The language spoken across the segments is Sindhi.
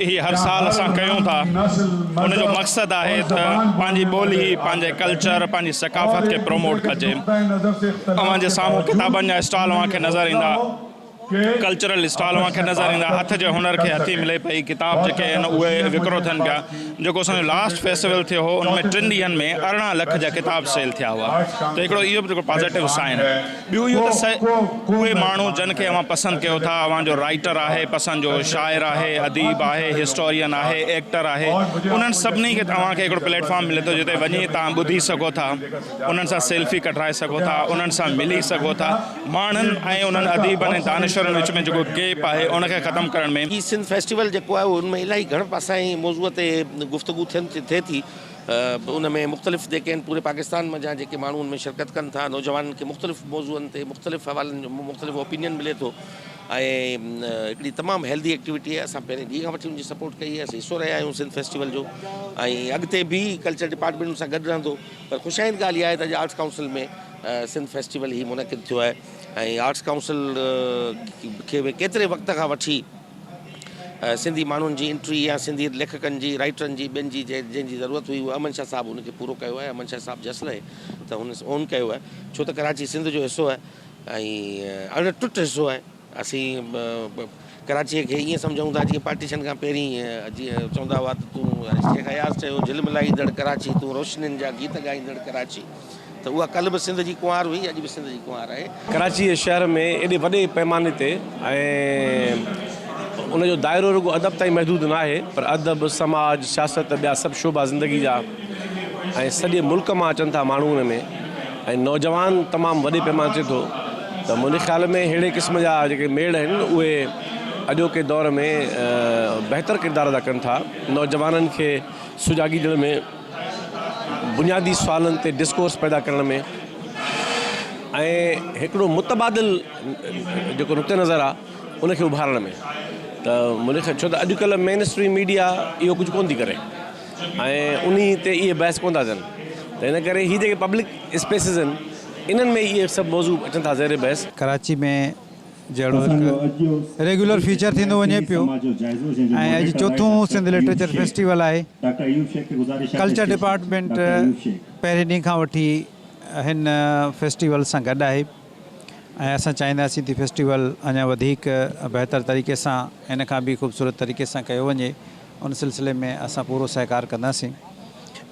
هي هر سال اسان ڪيون ٿا ان جو مقصد آهي ته پنهنجي ٻولي پنهنجي ڪلچر پنهنجي ثقافت کي پروموٽ ڪجي اوهان جي سامهون ڪتابن جا اسٽال اوهان کي نظر ايندا ڪلچرل اسٽال اوهان کي نظر ايندا هٿ جي هنر کي هٿي ملي پئي ڪتاب جيڪي آهن اهي وڪرو ٿين پيا جيڪو اسان جو لاسٽ فيسٽيول ٿيو هو ان ۾ ٽن ڏينهن ۾ 18 لک جا ڪتاب سيل ٿيا هئا ته هڪڙو اهو به پازيٽو سائن ٻيو اهو ته اهي ماڻهو جن کي اوهان پسند ڪيو ٿا، اوهان جو رائيٽر آهي، پسند جو شاعر آهي، اديب آهي، هسٽورين آهي، ايڪٽر آهي، انهن سڀني کي اوهان کي هڪڙو پليٽ فارم ملي ٿو جتي وڃي توهان ٻڌي سگهو ٿا، انهن سان سيلفي ڪڍرائي سگهو ٿا، انهن سان ملي سگهو ٿا، ماڻهن ۽ انهن اديبن ۽ دانشورن وچ ۾ جيڪو گيپ آهي ان کي ختم ڪرڻ ۾. هي سنڌ فيسٽيول جيڪو آهي ان ۾ الاهي گهڻ پاسائين موضوع تي گفتگو ٿين ٿئي ٿي. ان ۾ مختلف جيڪي آهن پوري پاڪستان منجهان جيڪي ماڻهو ان ۾ شرڪت ڪن ٿا نوجوانن کي مختلف موضوعن تي مختلف حوالن جو مختلف اوپينين ملي ٿو ۽ هڪڙي تمام هيلدي ايڪٽيوٽي آهي اسان پهرين ڏينهن کان وٺي ان جي سپورٽ ڪئي آهي اسين حصو رهيا آهيون سنڌ فيسٽيول جو ۽ اڳتي به ڪلچر ڊپارٽمينٽ ان سان گڏ رهندو پر خوش آئند ڳالهه اها آهي ته اڄ آرٽس ڪائونسل ۾ سنڌ فيسٽيول هي منعقد ٿيو آهي ۽ آرٽس ڪائونسل کي ڪيتري وقت کان وٺي سنڌي ماڻهن جي انٽري يا سنڌي ليکڪن جي، رائيٽرن جي، ٻين جي جنهن جي ضرورت هئي اهو احمد شاهه صاحب ان کي پورو ڪيو آهي. احمد شاهه صاحب جس لهي ته هن اون ڪيو آهي ڇو ته ڪراچي سنڌ جو حصو آهي ۽ اڻ ٽٽ حصو آهي. اسين ڪراچيء کي ائين سمجهون ٿا جيئن پارٽيشن کان پهرين جيئن چوندا هئا ته تون شيخ اياز چيو جهلملائيندڙ ڪراچي تون روشنين جا گيت ڳائيندڙ ڪراچي. ته اها ڪلهه به سنڌ جي ڪنوار هئي، اڄ به سنڌ جي ڪنوار آهي. ڪراچيء شهر ۾ ايڏي وڏي پئماني تي ۽ ان جو دائرو رڳو ادب تائين محدود ناهي پر ادب، سماج، سياست ٻيا سڀ شعبا زندگي جا ۽ سڄي ملڪ مان اچن ٿا ماڻهو ان ۾ ۽ نوجوان تمام وڏي پئماني اچي ٿو ته منهنجي خيال ۾ ههڙي قسم جا جيڪي ميڙ آهن اهي اڄوڪي دور ۾ بهتر ڪردار ادا ڪن ٿا نوجوانن کي سجاڳي ڏيڻ ۾. بنيادي سوالن تي ڊسڪورس پيدا ڪرڻ ۾ ۽ هڪڙو متبادل جيڪو نقطه نظر آ ان کي اڀارڻ ۾ ته منهنجي خيال ڇو ته اڄڪلهه مين اسٽريم ميڊيا اهو ڪجهه ڪونه ٿي ڪري ۽ انهي تي اهي بحث ڪونه ٿا ٿين ته ان ڪري هي جيڪي پبلڪ اسپيسز آهن انهن ۾ اهي سڀ موضوع اچن ٿا زير بحث. ڪراچي ۾ جهڙو هڪ ريگيولر فيچر ٿيندو وڃي پيو ۽ اڄ چوٿون سنڌ لٽريچر فيسٽيول آهي. ڪلچر ڊپارٽمينٽ پهرين ڏينهن کان وٺي هن فيسٽيول سان گڏ آهي ۽ اسان چاهينداسين ته فيسٽيول اڃا وڌيڪ بهتر طريقي سان هن کان به خوبصورت طريقي سان ڪيو وڃي ان سلسلي ۾ اسان پورو سهڪار ڪنداسين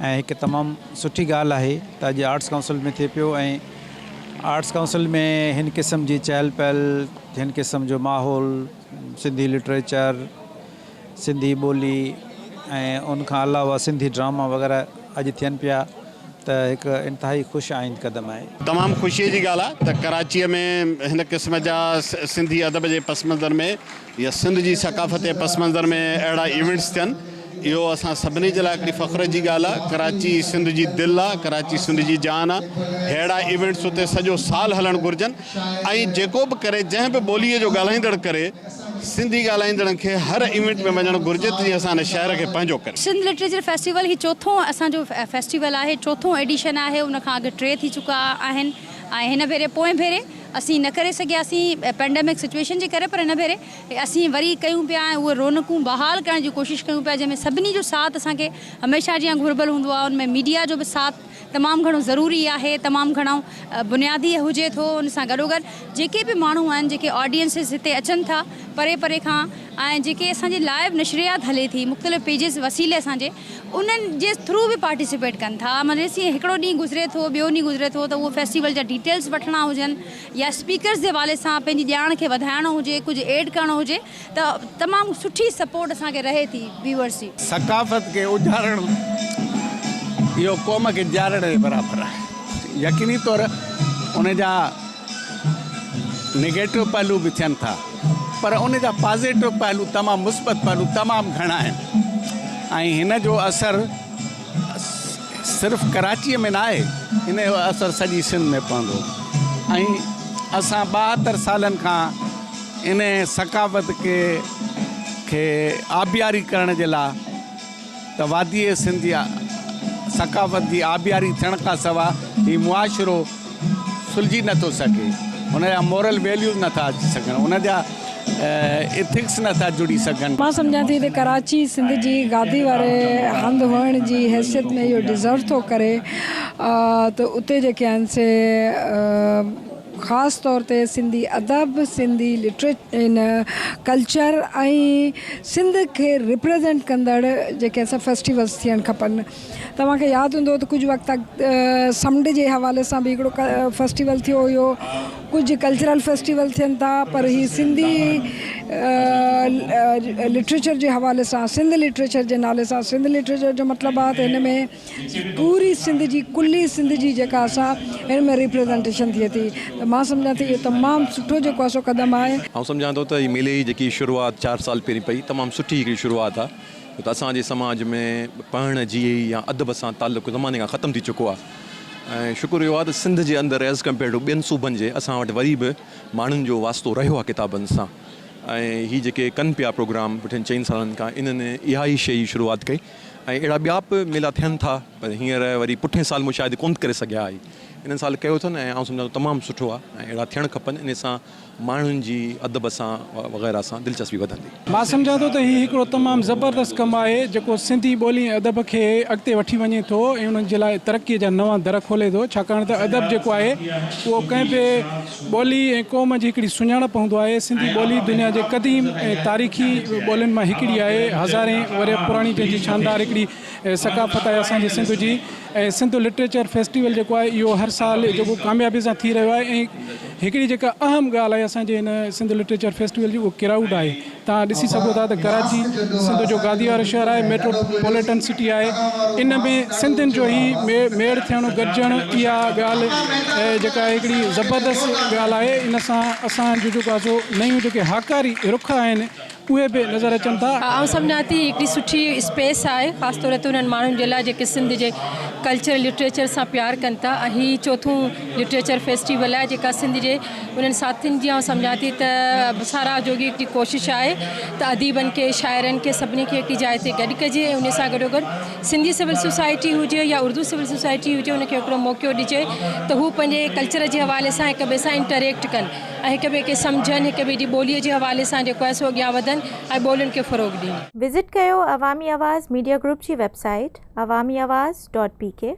۽ هڪ تمام سٺي ڳالهه آهي ته اڄ آرٽس ڪائونسل ۾ ٿئي پيو ۽ آرٽس ڪائونسل ۾ هن قسم جي چهل پهل هن قسم جو ماحول سنڌي لٽريچر سنڌي ٻولي ۽ ان کان علاوه سنڌي ڊراما وغيره اڄ ٿين پيا ته هڪ انتهائي خوش آئند قدم آهي. تمام خوشيء جي ڳالهه آهي ته ڪراچيء ۾ هن قسم جا سنڌي ادب جي پس منظر ۾ يا سنڌ جي ثقافت جي پس منظر ۾ اهڙا ايونٽس ٿين اهو اسان سڀني جي لاء هڪڙي فخر جي ڳالهه آهي ڪراچي سنڌ جي دل آهي ڪراچي سنڌ جي جان آهي ههڙا ايونٽس اتي سڄو سال هلڻ گهرجن ۽ جيڪو به ڪري جنهن به ٻوليء جو ڳالهائيندڙ ڪري سنڌي ڳالهائيندڙن کي هر ايونٽ ۾ وڃڻ گهرجي ته جيئن اسان هن شهر کي پنهنجو ڪريون. سنڌ لٽريچر فيسٽيول هي چوٿون اسان جو فيسٽيول آهي چوٿون ايڊيشن آهي ان کان اڳ ٽي ٿي چڪا آهن ۽ هن ڀيري پوئين ڀيري اسين نه ڪري سگهياسين پينڊيمڪ سچويشن جي ڪري پر هن ڀيري اسين وري ڪيون پيا ۽ اهي رونقون بحال ڪرڻ جي ڪوشش ڪيون پيا جنهن ۾ سڀني جو ساٿ اسان کي هميشه جيان گهربل هوندو آهي ان ۾ ميڊيا جو به ساٿ تمام گهڻو ضروري آهي تمام گهڻو بنيادي هجي ٿو ان سان گڏوگڏ جيڪي به ماڻهو آهن جيڪي آڊينسز هتي اچن ٿا پري پري کان ۽ جيڪي اسان جي لائيو نشريات هلي ٿي مختلف پيجز وسيلي اسان جي انهن جي ٿرو به پارٽيسپيٽ ڪن ٿا معنيٰ جيسين هڪڙو ڏينهن گذري ٿو ٻيو ڏينهن گذري ٿو ته اهو فيسٽيول جا ڊيٽيلز وٺڻا هجن يا اسپيڪرز جي حوالي سان پنهنجي ڄاڻ کي وڌائڻو هجي ڪجهه ايڊ ڪرڻو هجي ته تمام سٺي سپورٽ اسان کي رهي ٿي ويورز جي. ثقافت کي اجارڻ اهو قوم کي جيارڻ جي برابر آهي. يقيني طور ان جا نيگيٽو پهلو به ٿين ٿا پر ان جا پازيٽو پهلو تمام مثبت پهلو تمام گهڻا آهن ۽ هن جو اثر صرف ڪراچيء ۾ ناهي هن جو اثر سڄي سنڌ ۾ پوندو ۽ اسان 72 سالن کان ان ثقافت کي کي آبياري ڪرڻ جي لاء ته واديء سنڌ جي ثقافت جي آبياري ٿيڻ کان سواء هي معاشرو سلجهي نه ٿو سگهي، ان جا مورل ويليوز نه ٿا اچي سگهن، ان جا ايٿڪس نه ٿا جڙي سگهن. مان سمجهان ٿي ته ڪراچي سنڌ جي گادي واري هنڌ هئڻ جي حيثيت ۾ اهو ڊزرو ٿو ڪري ته اتي جيڪي آهن سي خاص طور تي سنڌي ادب، سنڌي لٽريچر، ڪلچر ۽ سنڌ کي ريپريزينٽ ڪندڙ جيڪي آهن سي فيسٽيولس ٿيڻ کپن. توهان کي ياد هوندو ته ڪجهه وقت اڳ سمنڊ جي حوالي سان به هڪڙو فيسٽيول ٿيو هيو ڪجهه ڪلچرل فيسٽيول ٿين ٿا پر هي سنڌي لٽريچر جي حوالي سان سنڌ لٽريچر جي نالي سان سنڌ لٽريچر جو مطلب آهي ته هن ۾ پوري سنڌ جي ڪلي سنڌ جي جيڪا سا هن ۾ ريپريزنٽيشن ٿئي ٿي ته مان سمجهان ٿي اهو تمام سٺو جيڪو آهي سو قدم آهي. آئون سمجهان ٿو ته هي ميلي جي جيڪي شروعات چار سال پهرين پئي تمام سٺي هڪڙي شروعات آهي. ڇو ته اسان جي سماج ۾ پڙهڻ جي يا ادب سان تعلق زماني کان ختم ٿي چڪو آهي ۽ شڪر اهو آهي ته سنڌ جي اندر ايز ڪمپيئر ٽو ٻين صوبن جي اسان وٽ وري به ماڻهن جو واسطو رهيو آهي ڪتابن سان ۽ هي جيڪي ڪن پيا پروگرام پٺين چئن سالن کان انهن اها ئي شيء جي شروعات ڪئي ۽ اهڙا ٻيا به ميلا ٿين ٿا پر هينئر وري پٺين سال مشاهدي ڪونه ڪري سگهيا آهي انهن سال ڪيو اٿن ۽ آئون سمجهان ٿو تمام سٺو آهي ۽ اهڙا ٿيڻ کپن انهي سان ماڻهن جي ادب سان وغيره سان دلچسپي وڌندي. مان سمجهان ٿو ته هي هڪڙو تمام زبردست ڪم آهي جيڪو سنڌي ٻولي ۽ ادب کي اڳتي وٺي وڃي ٿو ۽ انهن جي لاء ترقي جا نوان در کولي ٿو ڇاڪاڻ ته ادب جيڪو آهي اهو ڪنهن به ٻولي ۽ قوم جي هڪڙي سڃاڻپ هوندو آهي سنڌي ٻولي دنيا جي قديم ۽ تاريخي ٻولين مان هڪڙي آهي هزارين ورهيه پراڻي جنهن جي شاندار هڪڙي ثقافت آهي اسان جي سنڌ جي ۽ سنڌ لٽريچر فيسٽيول جيڪو آهي اهو هر سال جيڪو ڪاميابي سان ٿي رهيو آهي ۽ هڪڙي جيڪا اهم ڳالهه آهي اسان جي هن سنڌ لٽريچر فيسٽيول جي اهو ڪرائوڊ آهي توهان ڏسي سگهو ٿا ته ڪراچي سنڌ جو گادي وارو شهر آهي ميٽرو پوليٽن سٽي آهي ان ۾ سنڌين جو هي ميڙ ٿيڻ گڏجڻ اها ڳالهه جيڪا هڪڙي زبردست ڳالهه آهي ان سان اسان جو جيڪو آهي سو نيون جيڪي هاڪاري رخ آهن اهي به نظر اچن ٿا. آئون سمجهان ٿي هي هڪڙي سٺي اسپيس آهي خاص طور تي انهن ماڻهن جي لاء جيڪي سنڌ جي ڪلچر لٽريچر سان پيار ڪن ٿا ۽ هي چوٿون لٽريچر فيسٽيول آهي جيڪا سنڌ جي انهن ساٿين جي آئون سمجهان ٿي ته ساراهه جوڳي هڪڙي ڪوشش آهي ته اديبن کي شاعرن کي سڀني کي هڪڙي جاء تي گڏ ڪجي ۽ انهي سان گڏو گڏ سنڌي سول سوسائٽي هجي يا اردو سول سوسائٽي هجي ان کي هڪڙو موقعو ڏجي ته هو پنهنجي ڪلچر جي حوالي سان هڪ ٻئي سان انٽريڪٽ ڪن ۽ هڪ ٻئي کي سمجهن هڪ ٻئي جي ٻولي جي حوالي سان جيڪو آهي سو اڳيان وڌن ۽ ٻولين کي فروغ ڏين. وزٽ ڪيو عوامي آواز ميڊيا گروپ جي website Awami Awaz dot P K.